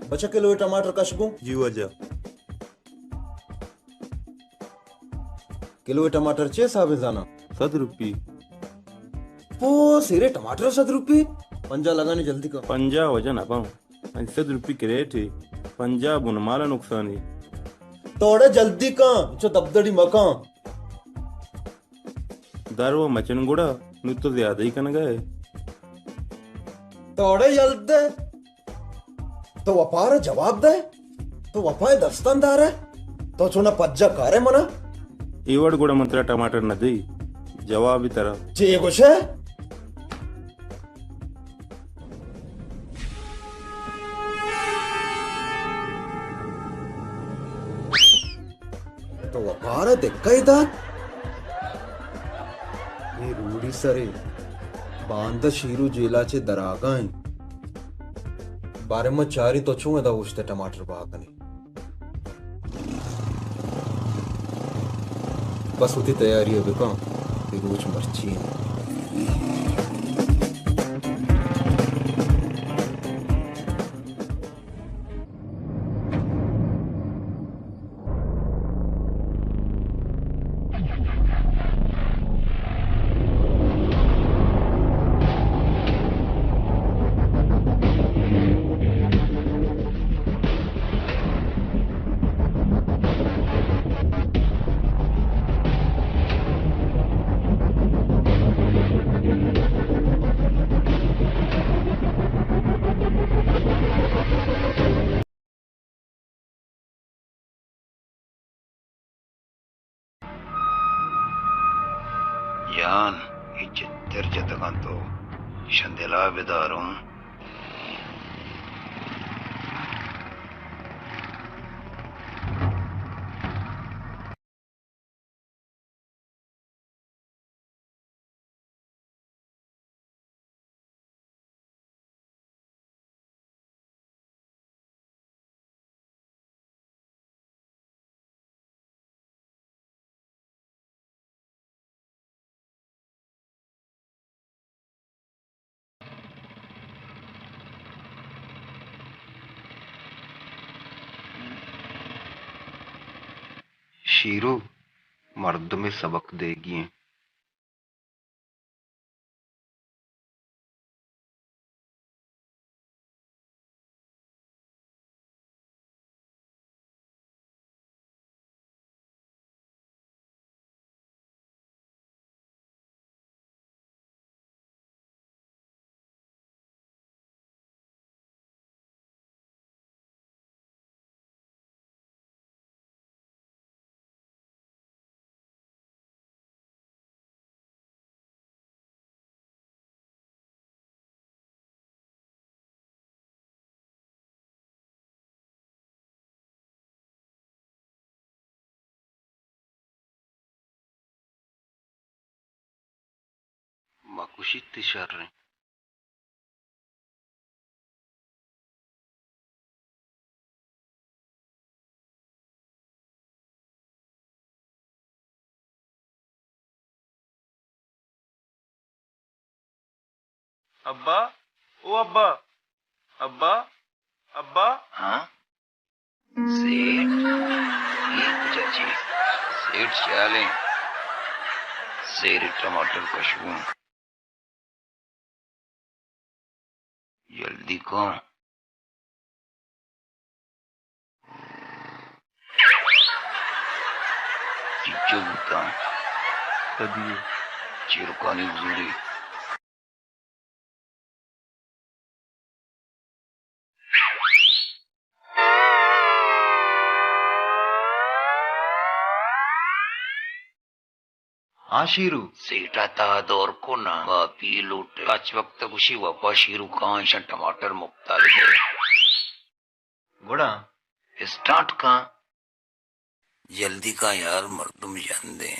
بچا کلو ٹماٹر کش گوں۔ جی واجہ۔ کلو ٹماٹر چے حساب زاناں؟ صد روپی۔ پو، سیرے ٹماٹر صد روپی؟ پنجاہ لگانے جلدی کن۔ پنجاہ واجہ نہ باں۔ انچ صد روپی کریٹ ہے، پنجاہ بن مال نقصان ہے۔ توڑے جلدی کن، چو دبدڑی مکن۔ در و مچن گڑا، نو تو زیادہ ہی کنگا ہے۔ توڑے یل دے۔ تو وپا را جواب دے۔ تو وپا دستان دارے۔ تو چونا پجا کارے منا۔ اے وڑ گڑا من ترا ٹماٹر نہ دئی۔ جواب ترا۔ چے گوشے؟ تو وپار ء دکہ ء دات؟ اے روڑی سرے باندا شیرو جیلا چہ دراگا انت۔ بارے ما چاری تو چون ادا اوشت ء ٹماٹر بہا کنے۔ بس وتی تیاری ء بکن، اے روچ مرچی انت۔ جان، اے چتر جتگاں تو شندلا بداروں۔ شیرو مردمے سبق دیگی انت۔ مکشیت شر انت۔ ابا، او ابا، ابا، ابا۔ ہاں؟ سیٹھ، اے کجا چی؟ سیٹھ سیالیں۔ سیرے ٹماٹر کشبوں۔ جلدی کن۔ چچو بوتاں؟ کدی؟ چیرکانی بزوری۔ ہاں شیرو۔ سیٹا تا دور کو نا، باپی لوٹ۔ پچ وقت گوشی وپا شیرو کان ایشاں ٹماٹر مپتا دے۔ گڑا؟ اسٹارٹ کان۔ جلدی کن یار، مردم ژندیں۔